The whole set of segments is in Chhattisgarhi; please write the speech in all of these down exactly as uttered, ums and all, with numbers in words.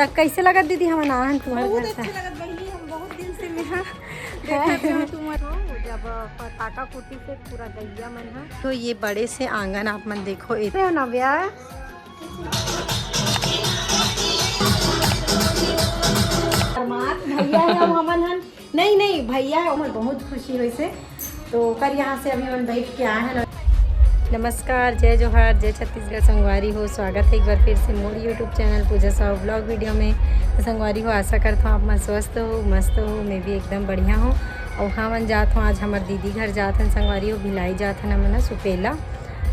त कैसे लगत दीदी, हमन आहन तुम्हारे बहुत घर से? अच्छा लगत बहिनी, हम बहुत दिन से मेहा देखत हन तुम्हारे। जब पटाखा फूटी से पूरा गैया मन ह। तो ये बड़े से आंगन आप मन देखो, ए नव्या। भैया है, हम हमन हन। नहीं, नहीं, भैया है, हमर बहुत खुशी होइस हे। तो ओकर यहाँ से अभी हमन बैठ के आए हैं। नमस्कार, जय जोहार, जय छत्तीसगढ़ संगवारी हो। स्वागत है एक बार फिर से मोर YouTube चैनल पूजा साहू ब्लॉग वीडियो में। तो संगवारी हो, आशा करत हूँ आप मन स्वस्थ हो, मस्त हो। मैं भी एकदम बढ़िया हूँ। और हमन जात हूँ, आज हमर दीदी घर जात हन संगवारी हो, भिलाई जात हन हमन ह सुपेला।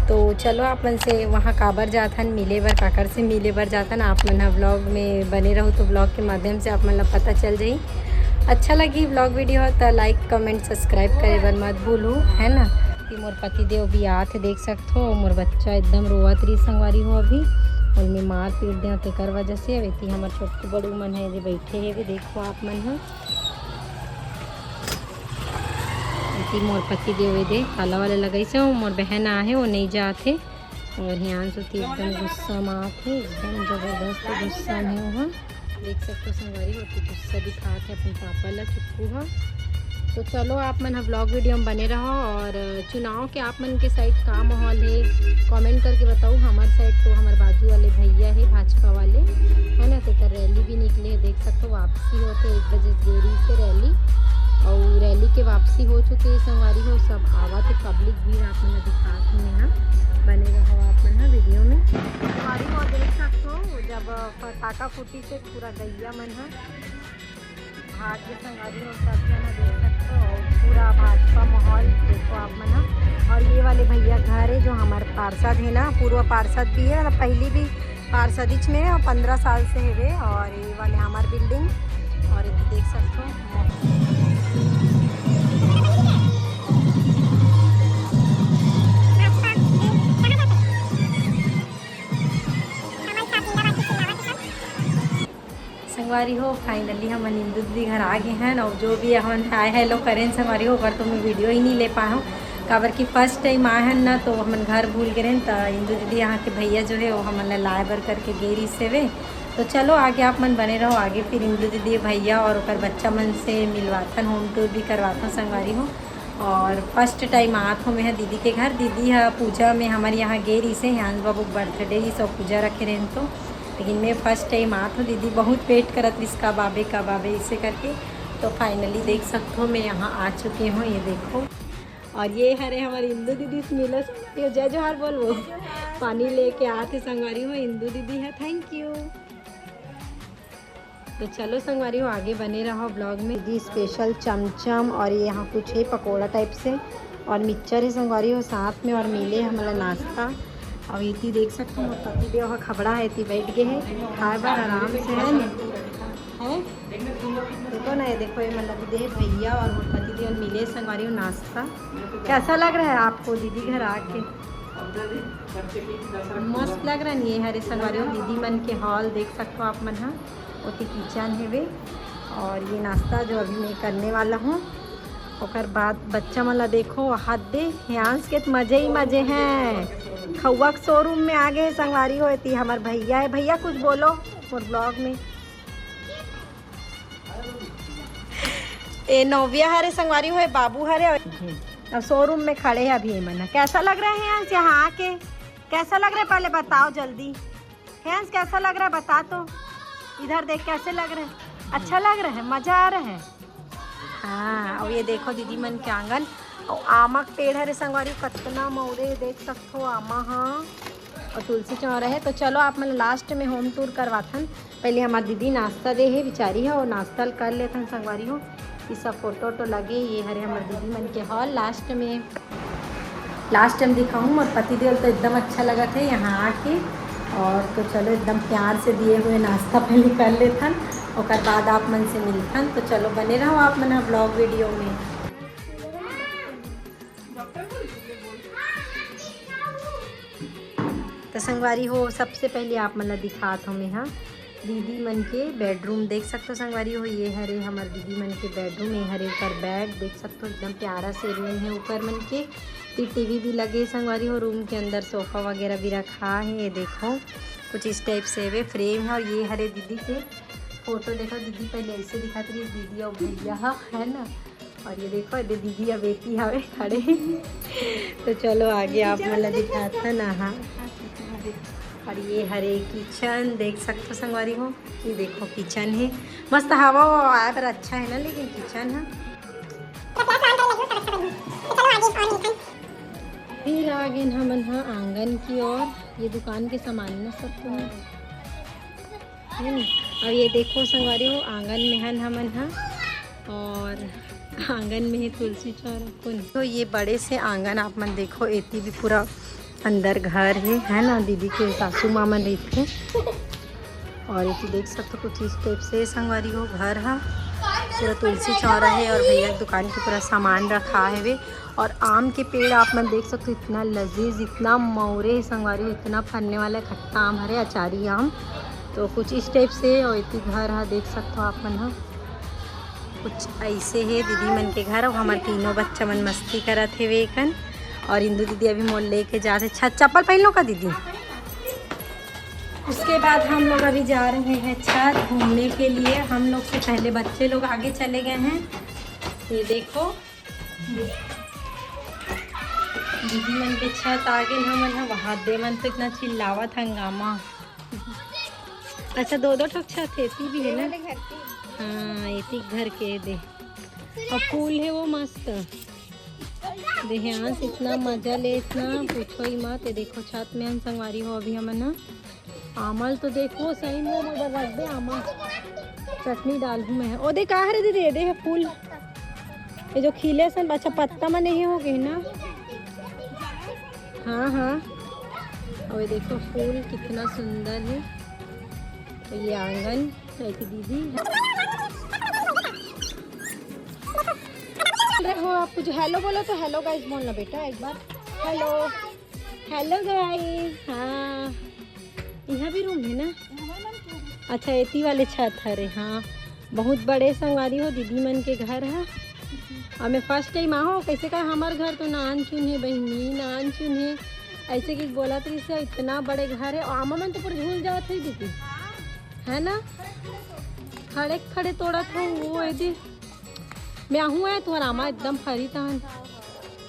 तो चलो आप मन से वहाँ काबर जात हन मिले बर, काकर से मिले बर जात हन, आप मन ह ब्लॉग में बने रहो तो ब्लॉग के माध्यम से आप मन ला पता चल जाही। अच्छा लगी ब्लॉग वीडियो त लाइक, कमेंट, सब्सक्राइब करे बर मत भूलू, है ना। कि मोर पति देव भी आत हे, देख सकत हो, मोर बच्चा एकदम रोवत रही संगवारी हो अभी, और मैं मार पीट देव तेकर वजह से। अब एती हमर छोटकू बड़ू मन है, ये बैठे हे, देखो आप मन ह। एती मोर पति देव ए दे ताला वाला लगाइस हे, मोर बहन आहे, वो नहीं जात हे। और हियांशु तो एकदम गुस्सा में आत हे, एकदम जबरदस्त गुस्सा में हे वो। देख सकते हो संगवारी हो, तो गुस्सा दिखात हे अपन पापा ला, चुक्कू हा। तो चलो आप मन ह ब्लॉग वीडियो में बने रहो। और चुनाव के आप मन के साइड का माहौल हे, कमेंट करके बताओ। हमार साइड तो हमार बाजू वाले भैया हे भाजपा वाले, है ना, तेकर रैली भी निकले हे, देख सकते हो। वापसी होते एक बजे देरी से रैली, और रैली के वापसी हो चुके हे संगवारी हो। सब आवा थे, पब्लिक भीड़ आप मन ला दिखात हूँ मैं, हाँ, बने रहो आप मन ह वीडियो में। संगवारी हो, देख सकते हो, जब पटाखा फूटी से पूरा गैया मन ह भाग के संगवारी हो, सब जना देख सकते हो। और पूरा भाजपा माहौल देखो आप मन ह। और ये वाले भैया घर है जो हमारे पार्षद है ना, पूर्व पार्षद भी है, मतलब पहली भी पार्षदिच में है और पंद्रह साल से है। और ये वाले हमार बिल्डिंग, और ये देख सकते हो। संगवारी हो, फाइनली हमन इंदू दीदी घर आ गए हैं। और जो भी हमन हाय हेलो करें संगवारी हो, ओकर तो मैं वीडियो ही नहीं ले पाए हूँ, काबर कि फर्स्ट टाइम आए हैं ना, तो हमन घर भूल गए रहेन। तो इंदू दीदी यहाँ के भैया जो है वो हमन ला लाए बर करके गे रहिस हवे। तो चलो आगे आप मन बने रहो, आगे फिर इंदू दीदी भैया और ओकर बच्चा मन से मिलवाथन, होम टूर भी करवाथन संगवारी हो। और फर्स्ट टाइम आत हो मैं ह दीदी के घर। दीदी ह पूजा में हमारे यहाँ गे रहिस हे, हियांश बाबू के बर्थडे रहिस और पूजा रखे रहेन तो, लेकिन मैं फर्स्ट टाइम आत हो। दीदी बहुत वेट करत रहिस, कब आबे, कब आबे, इसे करके। तो फाइनली देख सकते हो, मैं यहाँ आ चुकी हूँ। ये देखो, और ये हरे हमारे इंदू दीदी से मिलो। ये जय जोहार बोल, वो पानी लेके आत हे संगवारी हो, इंदू दीदी है। Thank you. तो चलो संगवारी हो, आगे बने रहो ब्लॉग में। दीदी स्पेशल चमचम और ये यहाँ कुछ है पकोड़ा टाइप से और मिक्सचर है संगवारी हो साथ में, और मिले हमला नाश्ता। और इति देख सकते हो, मोर पति देव ह खबड़ा है, इति बैठ गए हैं खाए बर आराम से, है ना? है, देखो ना, ये देखो, ये मतलब दे भैया और मोर पति देव मिले संगवारी हो नाश्ता। कैसा लग रहा है आपको दीदी घर आके? मस्त लग रहा है। ये हरे संगवारी हो दीदी मन के हॉल, देख सकते हो आप मन, हाँ। ओती किचन हेवे और ये नाश्ता जो अभी मैं करने वाला हूँ। ओकर बाद बच्चा मन ला देखो, हाथ दे, हियांश के तो मजे ही मजे हैं। खउआ के शोरूम में आ गए संगवारी हो, एती हमर भैया है। भैया कुछ बोलो मोर ब्लॉग में। ए नव्या हरे संगवारी हो, बाबू हरे, और शोरूम में खड़े हैं अभी ये मन। कैसा लग रहा है हियांश यहाँ आके? कैसा लग रहा है पहले बताओ जल्दी। हियांश, कैसा लग रहा है बता तो, इधर देख, कैसे लग रहा है? अच्छा लग रहा है, मजा आ रहा है। हाँ, और ये देखो दीदी मन के आंगन, और आमा के पेड़ हरे संगवारी, कतना मौरे देख सकते हो आमा, हाँ, और तुलसी चौरा है। तो चलो आप मन लास्ट में होम टूर करवाथन। पहले हमार दीदी नाश्ता दे हे बिचारी है, और नाश्ता कर लेथन संगवारी हो। ये सब फोटो वोटो लगे, ये हरे हमार दीदी मन के हॉल लास्ट में। लास्ट टाइम दिखाऊँ, मोर पति देव तो एकदम अच्छा लगत है यहाँ आके। और तो चलो, एकदम प्यार से दिए हुए नाश्ता पहले कर लेथन, ओकर बाद आप मन से मिलथन। तो चलो, बने रहो आप मन ब्लॉग वीडियो में। तो संगवारी हो, सबसे पहले आप मन ला दिखात हूँ मैं, हाँ, दीदी मन के बेडरूम देख सकते हो संगवारी हो। ये हरे हमार दीदी मन के बेडरूम, ये हरे ओकर बेड देख सकते हो, एकदम प्यारा से रूम है ऊपर मन के। ती टीवी भी लगे संगवारी हो, रूम के अंदर सोफा वगैरह भी रखा है। ये देखो, कुछ इस टाइप से वे फ्रेम है। और ये हरे दीदी के फोटो, देखो दीदी पहले ऐसे दिखाती रही, दीदी और भैया ह, है ना। और ये देखो, ये दीदी अब एती हवे खड़े। तो चलो आगे आप मन ला दिखाता ना। हाँ, और ये हरे किचन देख सकते हो संगवारी हो, ये देखो किचन है, मस्त हवा ववा आए पर अच्छा है ना, लेकिन किचन है। फिर आ गए हमन ह आंगन की ओर। ये दुकान के सामान ना सब तो है। है नी? और ये देखो संगवारी हो, आंगन में हन हमन ह, और आंगन में ही तुलसी चौरा कुन। तो ये बड़े से आंगन आप मन देखो, एती भी पूरा अंदर घर है, है ना, दीदी के सासू माँ मन रहिथे। और एती देख सकते हो कुछ इस टाइप से संगवारी हो घर ह, पूरा तुलसी चौरा है और भैया के दुकान के पूरा सामान रखा है वे। और आम के पेड़ आप मन देख सकते हो, इतना लजीज, इतना मौरे है संगवारी हो, इतना फरने वाला है, खट्टा आम हरे, अचारी आम। तो कुछ इस टाइप से। और एती घर ह देख सकते हो आप मन ह, कुछ ऐसे है दीदी मन के घर। और हमर तीनों बच्चा मन मस्ती करत हे वेकन। और इंदू दीदी अभी मोर लेके जात हे छत। चप्पल पहन लो का दीदी? उसके बाद हम लोग अभी जा रहे हैं छत घूमने के लिए। हम लोग से पहले बच्चे लोग आगे चले गए हैं। ये देखो, दीदी मन के छत आगे हमन ह, वहाँ दे मन तो इतना चिल्लावत हंगामा। अच्छा, दो दो ठक छत है, एती भी है ना? हाँ, एती घर के दे। और फूल है वो मस्त। देहांश इतना मजा ले, इतना पूछो ही मत। ये देखो छत में हन संगवारी हो अभी हमन ह। आमल तो देखो सही में मोर बर रख दे आमल। चटनी डालहूँ मैं। ओ दे का हरे दीदी, ये दे है फूल। ये जो खिले सन, अच्छा पत्ता में नहीं हो गए ना। हाँ, हाँ। और ये देखो फूल कितना सुंदर है। तो ये आंगन, ऐसी दीदी। बोल रहे हो आप कुछ, हेलो बोलो तो। हेलो गाइस बोलना बेटा एक बार। हेलो, हेलो गाइस। हाँ, यहाँ भी रूम है ना? अच्छा, एती वाले छत हरे। हाँ, बहुत बड़े संगवारी हो दीदी मन के घर है। और मैं फर्स्ट टाइम आहो, कैसे का हमार घर तो नान चुन है बहिनी, नान चुन है। ऐसे कि बोला तो इससे इतना बड़े घर है, आमा मन तो पूरा झूल जात है दीदी, है ना? खड़े खड़े तोड़त हो वो है दी। मैं आहूँ है तुम्हारा आमा एकदम फरी तहन।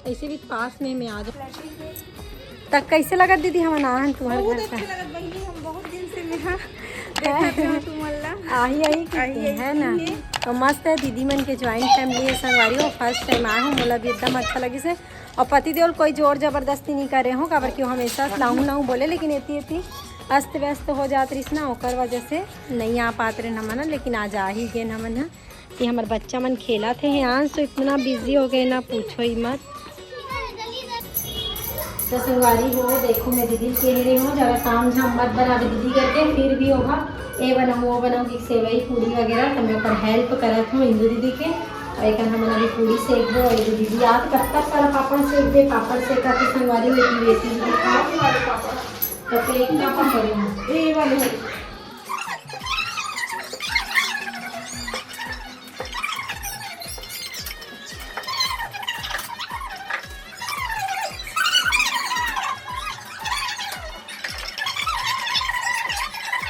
ऐसे भी पास में मैं आ जाऊँ। तक कैसे लगत दीदी हमन आहन तुम्हारे बहुत घर का? अच्छा लगत बहिनी, हम बहुत दिन से मैं हाँ देखत रहूँ तुमन ला। आही, आही की आही, थी, आही है ना? की है। तो मस्त है दीदी मन के ज्वाइंट फैमिली है संगवारी हो। फर्स्ट टाइम आए हूँ, मोला भी एकदम अच्छा लगिस है। और पति देव कोई जोर जबरदस्ती नहीं करे हो, काबर कि वो हमेशा लाहूँ लाहूँ बोले, लेकिन एती एती अस्त व्यस्त हो जात रहिस ना, ओकर वजह से नहीं आ पात रहे हमन ह, लेकिन आज आ ही गए हमन ह। ये हमर बच्चा मन खेलत हे, हियांश तो इतना बिजी हो गए ना, पूछो ही मत। तो संगवारी हो, देखो मैं दीदी के कह रही हूँ, जरा काम झाम मत बनावे दीदी करके, फिर भी ओहा ए बनाऊँ, वो बनाऊँ कि सेवई पूरी वगैरह, तो मैं ओकर हेल्प करत हूँ इंदू दीदी के। और एक हमन अभी पूरी सेक दो, और ये दीदी आप कब तक सारा पापड़ सेक दे, पापड़ सेका के संगवारी हो, इतनी बेसी दीदी खाओ। तो एक पापड़ करूँ। ए वाले है।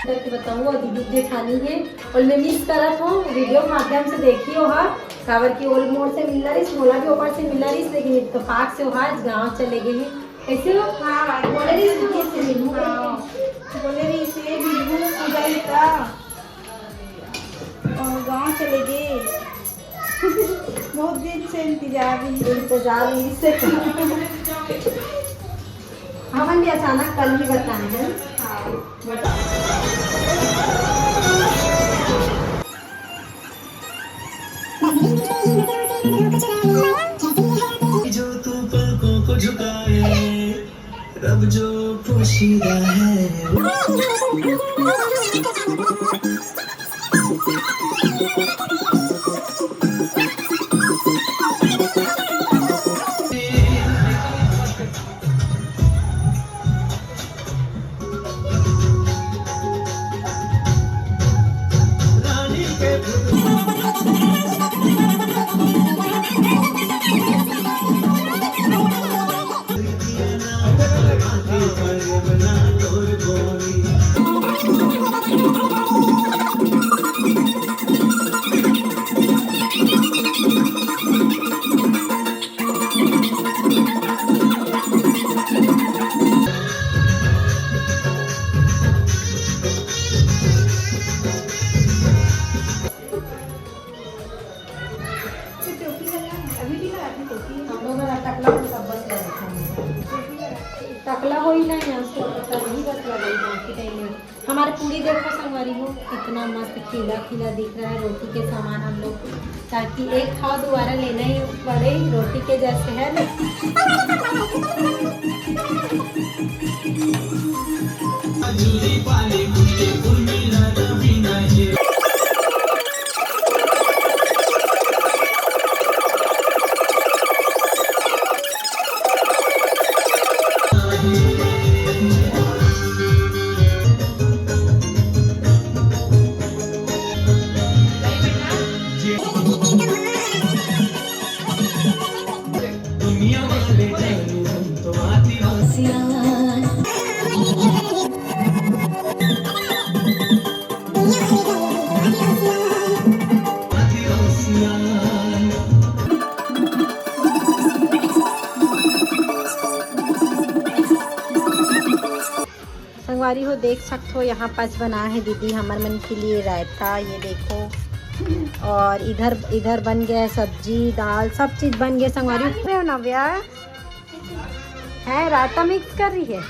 करके बताऊँ, और दीदी जेठानी है, और मैं मिस करत हूँ, वीडियो के माध्यम से देखी हो हा, काबर कि ओल मोर से मिलना रहिस, मोला भी ओकर से मिलना रहिस, लेकिन इत्तेफाक से ओहा आज गाँव चले गए हैं। कैसे हो? हाँ, बोले रहिस दीदी से मिलूँ। हाँ, बोले रहिस से मिलूँ, पूजा ही था। और गाँव चले गए। बहुत दिन से इंतजार रही। इंतजार रही से। हमन भी अचानक कल ही बताए हैं। हाँ। जो तू पलकों को झुकाए, रब जो पोशीदा है। आज तो पता नहीं बस लगा ही बाकी टाइम में। हमारे पूरी देखो संगवारी हो, कितना मस्त खिला खिला दिख रहा है रोटी के सामान हम लोग, ताकि एक खाओ दोबारा लेना ही पड़े, रोटी के जैसे है ना। संगवारी हो, देख सकत हो, यहाँ पास बनाए हे दीदी हमर मन के लिए रायता। ये देखो, और इधर, इधर बन गया है सब्जी, दाल, सब चीज बन गया संगवारी हो। नव्या है, रायता मिक्स कर रही है,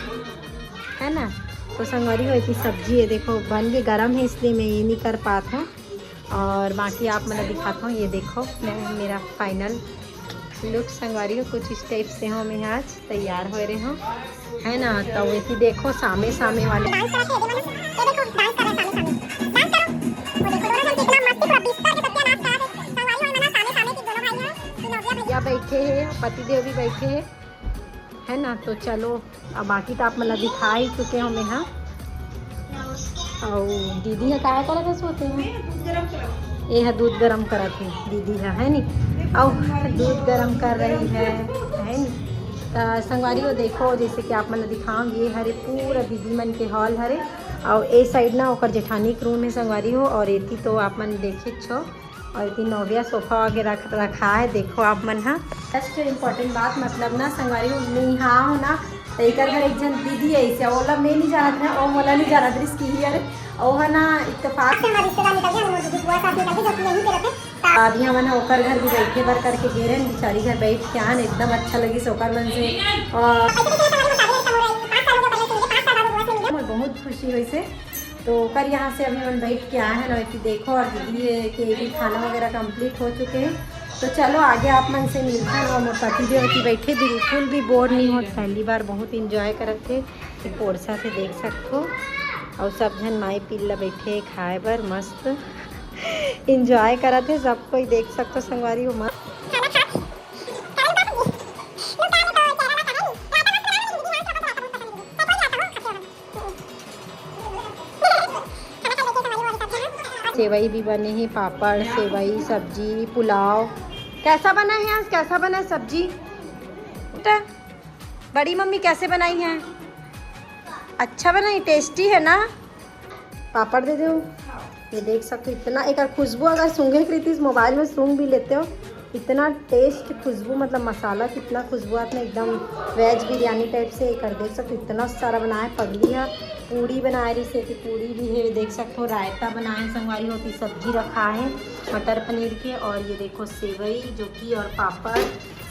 है ना? तो संगवारी हो, इतनी सब्जी है, देखो, बन के गरम है, इसलिए मैं ये नहीं कर पात हूँ। और बाकी आप मन ला दिखात हूँ, ये देखो, मैं, मेरा फाइनल लुक संगवारी हो, कुछ इस टाइप से हूँ मैं आज। तैयार होए रहे हो, है ना? तो वैसे देखो, सामे सामे वाले डांस करत हे, ये देखो, डांस कर रहे हैं सामे सामे। डांस करो। वो देखो, दोनों जन कितना मस्ती, पूरा बिस्तर के तकिया नाच कर रहे हैं। संगवारी हो, ये ना सामे सामे के दोनों भाई हैं। ये नव्या भैया बैठे हैं, पति देव भी बैठे हैं, है ना? तो चलो, अब बाकी तो आप मन ला दिखा ही चुके हो मैं, हाँ। अउ दीदी ह काय करत हे, सोते हैं? ये ह दूध गरम करत हे दीदी ह, है नी? अउ दूध गरम कर रही है, है नी? त संगवारी हो, देखो, जैसे कि आप मन ला दिखाऊं, ये हरे पूरा दीदी मन के हॉल हरे, अउ ए साइड ना ओकर जेठानी के रूम है संगवारी हो, और एती तो आप मन देखे छो। और इतनी नव्या सोफा वगैरह रख, रखा है, देखो आप मन हा। जस्ट इम्पोर्टेंट बात, मतलब ना संगवारी हो, मैं यहाँ हूँ ना, तो एकर घर एक जन दीदी है, इसे ओला मैं नहीं जानत रहे, ओ मोला नहीं जानत रहिस कि ही अरे, ओ है ना, इत्तेफाक से हमारे रिश्तेदार निकल गए, हम लोग दीदी बुआ साथ निकल गए, जो कि यहीं पे रहते हैं। अभी हमन ओकर घर भी बैठे बर करके गे रहे, बिचारी घर बैठ के आन, एकदम अच्छा लगिस ओकर मन से। और बहुत खुशी हुई से। तो ओकर यहाँ से अभी हमन बैठ के आए हैं ना, कि देखो, और दीदी ये के भी खाना वगैरह कंप्लीट हो चुके हैं। तो चलो, आगे आप मन से मिलते हैं। और मोर पति देव की बैठे बिल्कुल भी बोर नहीं होत, पहली बार बहुत इंजॉय करत थे। ये पोरसा से देख सकत हो, और सब झन माई पिल्ला बैठे खाए बर मस्त इंजॉय करत हे सब कोई, देख सकत हो संगवारी हो मस्त। सेवई भी बने हे, पापड़, सेवई, सब्जी, पुलाव। कैसा बना है आज? कैसा बना है सब्जी? बेटा, बड़ी मम्मी कैसे बनाई है? अच्छा बनाई, टेस्टी है ना? पापड़ दे दो। ये देख सकते हो, इतना एक खुशबू अगर सूंघे के रहितिस, मोबाइल में सूंघ भी लेते हो, इतना टेस्ट, खुशबू, मतलब मसाला कितना खुशबू आत ना, एकदम वेज बिरयानी टाइप से। एक देख सकते हो, इतना सारा बनाए। पगली है, पूड़ी बनाए रहिस हे, कि पूड़ी भी है, देख सकते हो, रायता बनाए, संगवारी होती सब्जी रखा है मटर पनीर के, और ये देखो सेवई जो कि, और पापड़,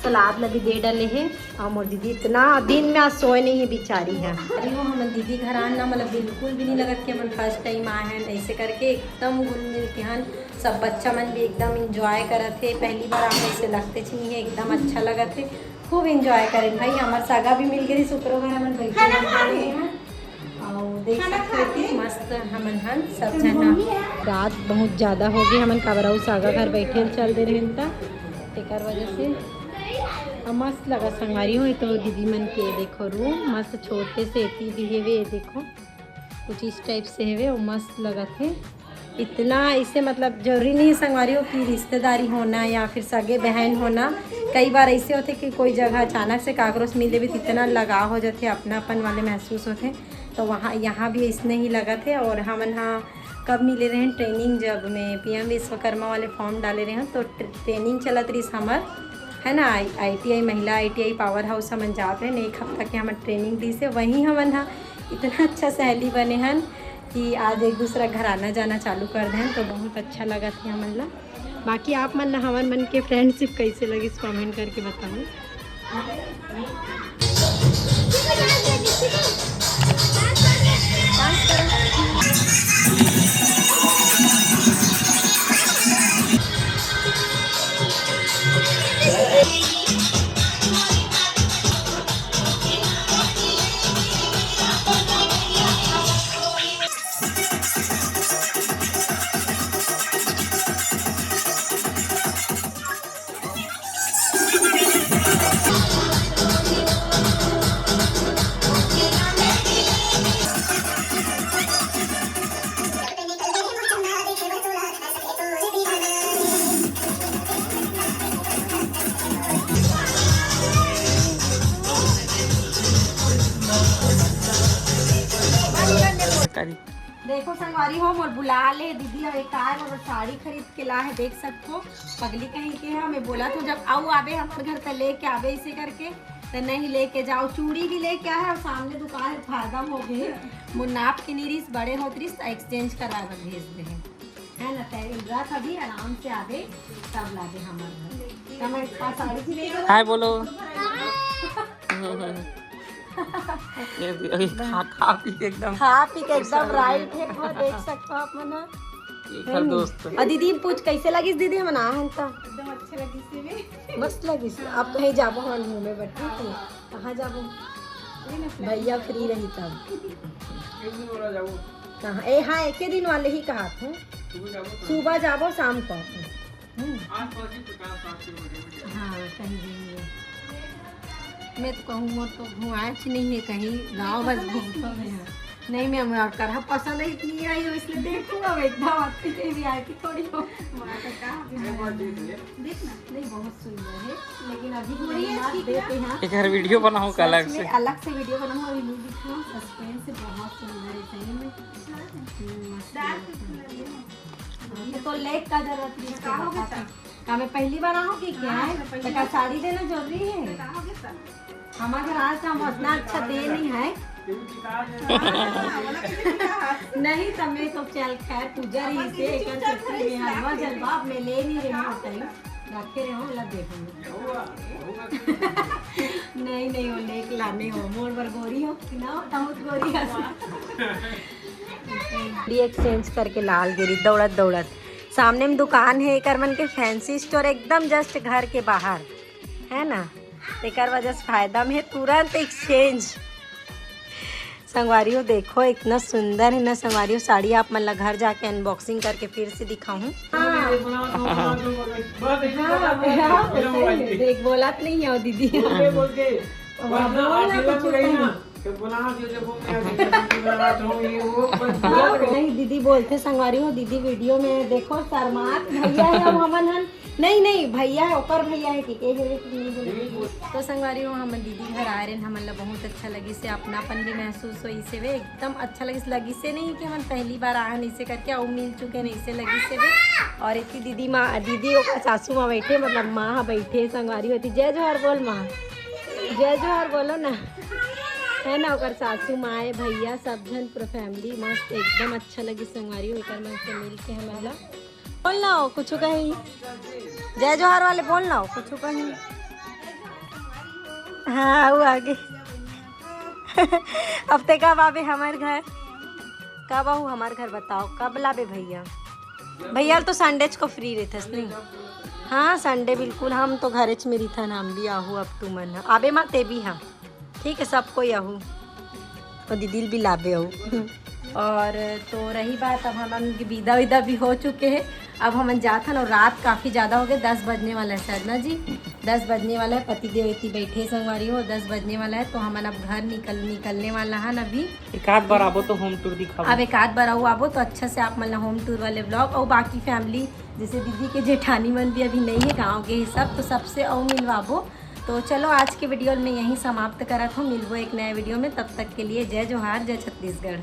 सलाद ला भी दे डले हे। और मोर दीदी इतना दिन में आज सोए नहीं है बिचारी है। अरे वो हमन दीदी घर आन ना, मतलब बिल्कुल भी नहीं लगत कि हमन फर्स्ट टाइम आए हैं, ऐसे करके एकदम घुल मिल के हन। सब बच्चा मन भी एकदम एंजॉय करत हे, पहली बार आए ऐसे लगते नहीं है, एकदम अच्छा लगत हे, खूब एंजॉय करें भाई। हमार सगा भी मिल गई, शुक्रो घर हमन बैठे हैं। और देख सकते हो कि मस्त हमन हन सब झन ह। रात बहुत ज्यादा हो गई, हमन काबर अउ सागा घर बैठे चल दे रहे त, तेकर वजह से। और मस्त लगा संगवारी हो, ये तो दीदी मन के देखो रूम मस्त छोटे से एती भी हेवे, ये देखो कुछ इस टाइप से हेवे, वो मस्त लगत हे। इतना ऐसे मतलब जरूरी नहीं है संगवारी हो कि रिश्तेदारी होना या फिर सगे बहन होना। कई बार ऐसे होते कि कोई जगह अचानक से काकरो से मिल लेबे तो इतना लगाव हो जाते, अपनापन वाले महसूस होते। तो वहाँ, यहाँ भी ऐसने ही लगत हे। और हमन हा कब मिले रहे ट्रेनिंग, जब मैं पीएम विश्वकर्मा वाले फॉर्म डाले रहे, तो ट्रे-, ट्रेनिंग चलत रहिस हमर, है ना, आई, आईटीआई, महिला आईटीआई पावर हाउस हमन जात रहे, एक हफ्ता के हमन ट्रेनिंग दिस हे। वहीं हमन हा इतना अच्छा सहेली बने हन कि आज एक दूसरा घर आना जाना चालू कर देन, तो बहुत अच्छा लगत हे हमन ला। बाकी आप मन ला हमन मन के फ्रेंडशिप कैसे लगिस, कमेंट करके बताओ। देखो संगवारी हो, मोर बुला ले दीदी, अब एक कार और साड़ी खरीद के ला है, देख सकथो। पगली कहीं के है, मैं बोला था जब आऊ आबे हमर घर त लेके आबे इसे करके, त नहीं लेके जाओ। चूड़ी भी लेके आए और सामने दुकान फायदा हो गए, मोर नाप के नहीं रिस, बड़े होत रिस त एक्सचेंज करा के भेज दे है, है ना? तय इंदिरा था भी आराम से आबे, तब ला दे हमर घर। त मैं का साड़ी भी ले हाय बोलो। ये भी अभी खा खा पी के एकदम खा पी के एकदम राइट है, वो देख सकते हो आप मना। एक है घर नी? दोस्त। और दीदी पूछ कैसे लगिस दीदी, हम ना हन तो एकदम अच्छे लगिस थे। मस्त लगिस। अब कहीं जाबो हम घूमे बर, ठीक है? कहाँ जाबो? भैया फ्री रही तब। कहाँ? ए हाँ, एक ही दिन वाले ही कहा था। सुबह जाबो, शाम को। हम्म। हाँ, कहीं जाएंगे। मैं तो कहूँ, मोर तो घुमाएच नहीं है कहीं, गाँव बस घूमता है। नहीं, मैं, मैं और करहा पसंद है, इतनी आई हो, इसलिए देखूंगा मैं एकदम आपकी भी आई थी थोड़ी हो। देखना, नहीं, बहुत सुंदर है, लेकिन अभी तो बढ़िया नहीं, बात चीज है। देते हैं। एक हर वीडियो बनाऊँ का सच अलग में से। अलग से वीडियो बनाऊँ, अभी नहीं दिखाऊँ, सस्पेंस है, बहुत सुंदर है सही में। हम्म, मस्त डार्क है। कलर है ना। ये तो लेक का जरूरत नहीं है, बताओ बताओ। बेटा। का मैं पहली बार आऊँ कि क्या हाँ, है? मैं पहली तो का बार। साड़ी देना जरूरी है? बताओगे तब। हमारे घर आज हम उतना अच्छा दे नहीं है। हाँ, बोला कि नहीं, तब मैं तो चल खैर पूजा रही से, एक चुपचाप खड़ी में हलवा जलवा अब मैं ले नहीं रही हूँ, बताइए। रखे रहे हो, लग देखो। नहीं, नहीं, वो लेक लाने हो, मोर बर गोरी हो कि ना, बहुत गोरी है। भी एक्सचेंज करके लाल गिरी दौड़त दौड़त। सामने में दुकान है एकर मन के, फैंसी स्टोर एकदम जस्ट घर के बाहर है ना, एकर वजह से फायदा में है, तुरंत एक्सचेंज। संगवारी हो देखो, इतना सुंदर है ना संगवारी हो साड़ी। आप मन ला घर जाके अनबॉक्सिंग करके फिर से दिखाऊं। हाँ। हाँ, हाँ, सही है। देख, बोलत नहीं है दीदी। नहीं, दीदी बोलते संगवारी हो, दीदी वीडियो में देखो, शर्मात भैया है, हम हमन हन। नहीं, नहीं, भैया है, ओकर भैया है कि के है, कि नहीं बोले। तो संगवारी हो, हमन दीदी घर आए रहे, हमन ला बहुत अच्छा लगिस हे, अपनापन भी महसूस होइस हे, एकदम अच्छा लगिस, लगिस हे नहीं कि हमन पहली बार आए हन, इसे करके अउ मिल चुके हन, इसे लगिस हे। और इतनी दीदी माँ, दीदी ओकर सासू माँ बैठे, मतलब माँ ह बैठे, संगवारी होती। जय जोहार बोल माँ, जय जोहार बोलो ना, है ना। ओकर सासू माँ है, भैया, सब झन, पूरा फैमिली मस्त, एकदम अच्छा लगिस संगवारी हो, एकर मन से मिल के हमन ला। बोल ना हो, कुछ कही। जय जोहार वाले बोल ना हो, कुछ कही। हाँ, वो आगे। अब ते कब आबे हमर घर? कब आहू हमर घर बताओ, कब लाबे भैया? भैया तो संडे को फ्री रहथस नहीं? हाँ, संडे बिल्कुल, हम तो घरेच में रहिथन, हम भी आहू अब तुमन। आबे माँ ते भी हाँ। ठीक है, सब कोई आहू। और दीदी भी लाबे आहू। और तो रही बात, अब हमन के विदा विदा भी हो चुके हैं। अब हमन जाथन और रात काफ़ी ज़्यादा हो गए, दस बजने वाला है शायद ना जी, दस बजने वाला है। पति देव इतनी बैठे संगवारी हो, दस बजने वाला है, तो हमन अब घर निकल निकलने वाला है ना अभी। एक आध बार आबो तो होम टूर दिखाबो। अब एक आध बार आऊ आबो तो अच्छा से आप मन ला होम टूर वाले ब्लॉग और बाकी फैमिली, जैसे दीदी के जेठानी मन भी अभी नहीं है, गाँव के ही सब, तो सबसे अऊ मिलवाबो। तो चलो, आज के वीडियो में यहीं समाप्त करत हूँ। मिलबो एक नया वीडियो में, तब तक के लिए जय जोहार, जय छत्तीसगढ़।